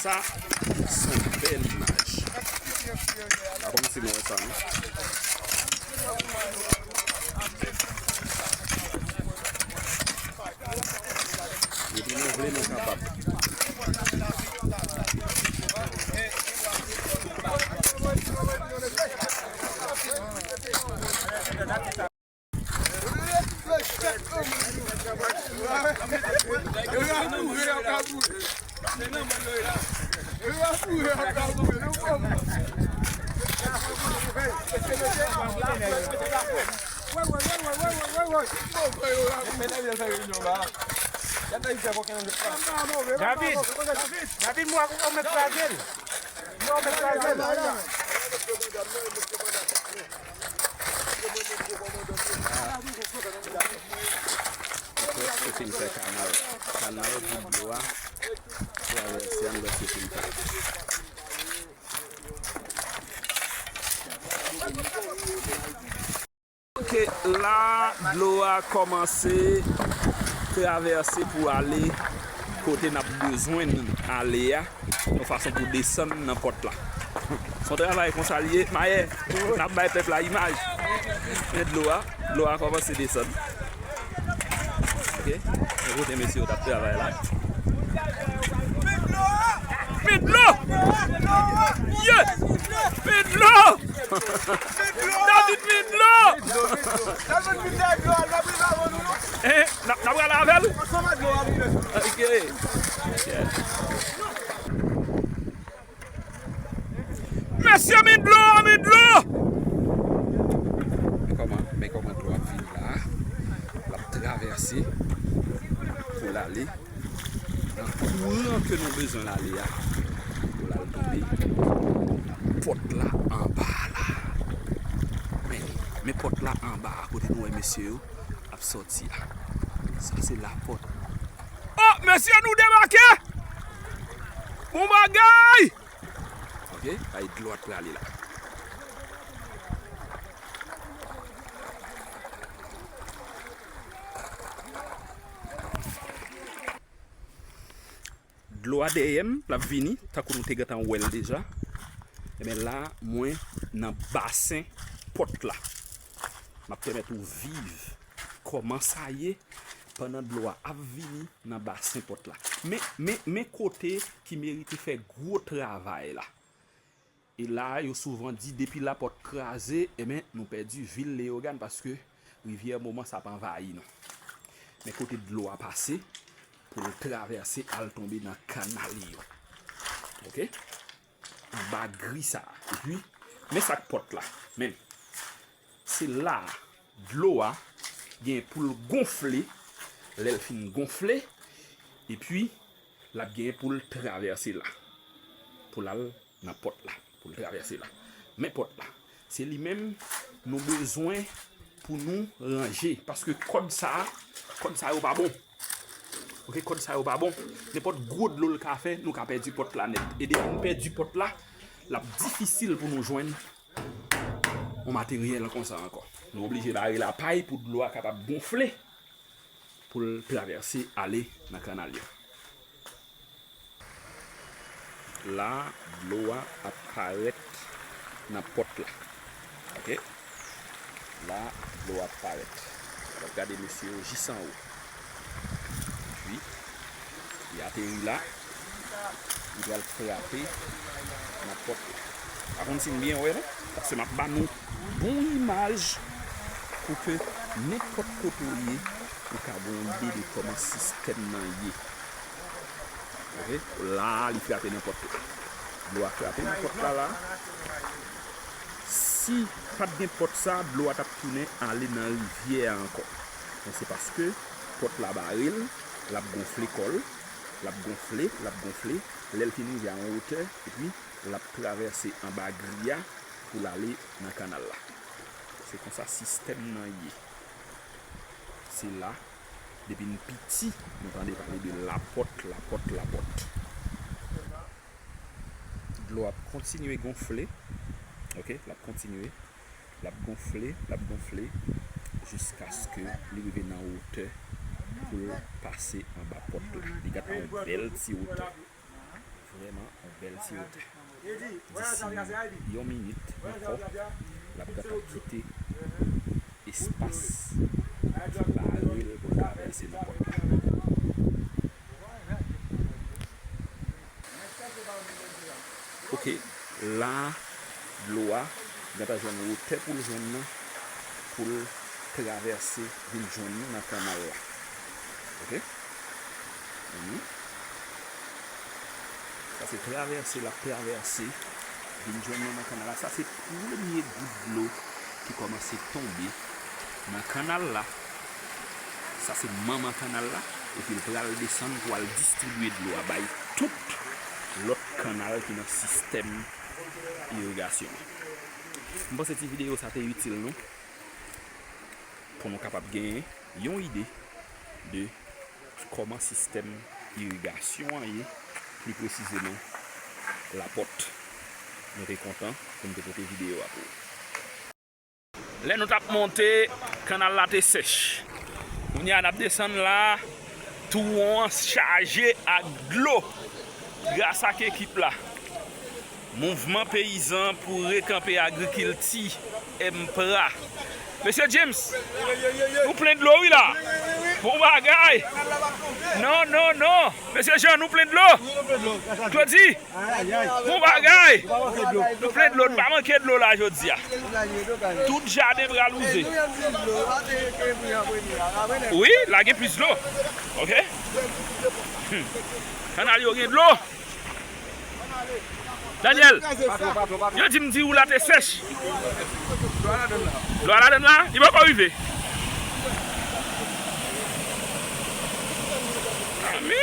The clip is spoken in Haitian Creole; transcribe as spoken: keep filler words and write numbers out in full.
Sa, se yon bèl imaj. Pa konn si nou wè sa, non? Depi nou vle, nou kapab. David, David, mwen, ou mèt kraze l. Mwen, ou mèt kraze l. Yo fin fè kanal. Kanal pou dlo a travèse anndan sosyete. Ok, la, dlo a kòmanse travèse pou ale kote n ap bezwen n ale a, yon fason pou desann nan pòt la. Se yon travay konsa l ye. Mayè, n ap bay pèp la imaj. Men dlo a, dlo a kòmanse desann. Ok, men kote mesye yo t ap travay la. Men dlo! Yeah! Men dlo! David, men dlo! Eh, n ap, n ap prale avè l? Ok. Mesye, men dlo, men dlo! Men kòman, men kòman dlo ap vini la. L ap travèse pou l ale nan kouran ke nou bezwen l ale a. Pou l al tonbe nan pòt la anba a la. Men, men pòt la anba a, kote nou wè mesye yo ap sòti a. Sa se lapòt. Oh, mesye, nou debake! Bon bagay! Ok, ay dlo a t prale la. Dlo a dèyè m, l ap vini, tankou nou te gentan wè l deja. Ebyen la, mwen nan basen pòt la. M ap pèmèt ou viv kòman sa ye pandan dlo a ap vini nan basen pòt la. Men, men, men kote ki merite fè gwo travay la. E la, yo souvan di, depi lapòt kraze, ebyen, nou pèdi vil Leyogàn, paske rivyè Momans ap anvayi nou. Men kote dlo a pase, pou l travèse al tonbe nan kanal yo. Ok? Anba gri sa a. Epi, men sa k pòt la. Men, se la a, dlo a gen pou l gonfle. Lè l fin gonfle, epi, l ap gen pou l travèse la. Pou l al nan pòt la, pou l travèse la. Men pòt la, se li menm nou bezwen pou nou ranje. Paske kòd sa a, kòd sa yo pa bon. Ok, kòd sa yo pa bon. Nenpòt gwo dlo l ka fè, nou ka pèdi pòt la nèt. E depi n pèdi pòt la, l ap difisil pou nou jwenn yon materyèl konsa ankò. Nou oblije bare lapay pou dlo a kapab gonfle, pou l travèse ale nan kanal yo. La, dlo a ap parèt nan pòt la. Ok? La, dlo a ap parèt. W ap gade mesye yo jis anwo. Epi, li ateri la. Li pral frape nan pòt la. Pa konn si n byen wè, non? Paske m ap ba nou bon imaj pou ke nenpòt kote w ye, ou ka gen yon ide de kòman sistèm nan ye. Ok? La, li frape nan pòt la. Dlo a frape nan pòt la, la. Si pa t gen pòt sa, dlo a t ap tounen ale nan rivyè a ankò. Men se paske pòt la bare l, l ap gonfle kò l, l ap gonfle, l ap gonfle. Lè l fin rive a yon wotè, epi l ap travèse anba gri a pou l ale nan kanal la. Se konsa sistèm nan ye. Se la, depi n piti, nou tande pale de lapòt, lapòt, lapòt. Dlo ap kontinye gonfle. Ok, l ap kontinye. L ap gonfle, l ap gonfle, jiskaske li rive nan wotè pou l pase anba pòt la. Li gentan yon bèl ti wotè. Vrèman yon bèl ti wotè. Disi yon minit ankò, l ap gentan kite espas ki bare l pou l travèse nan pòt la. Ok, la, dlo a gentan jwenn wotè pou l jwenn nan, pou l travèse vin jwenn nou nan kanal la. Ok? Mhm. Sa se travèse l ap travèse vin jwenn nou nan kanal la. Sa se premye gout dlo ki kòmanse tonbe nan kanal la. Sa se manman kanal la. Epi l pral desann pou al distribye dlo a bay tout lòt kanal ki nan sistèm irigasyon an. M panse ti videyo sa te itil nou, pou nou kapab genyen yon ide de kòman sistèm irigasyon an ye, pli presizeman Lapòt. Nou te kontan pou n te pote videyo a pou ou. Lè nou t ap monte, kanal la te sèch. Kounye a n ap desann la, twou an chaje ak dlo. Gras ak ekip la. Mouvman peyizan pou rekanpe agrikilti, MPRA. Mesye James, nou plen dlo wi la. Bon bagay. Non, non, non. Mesye Jean, nou plen dlo. Claudy, bon bagay. Nou plen dlo, nou pa manke dlo la jodi a. Tout jaden pral wouze. Wi, la gen plis dlo. Ok. Hmm. Kanal yo gen dlo. Daniel, yo di m di ou la te sèch. Dlo a ladann la? Li poko rive. Ami.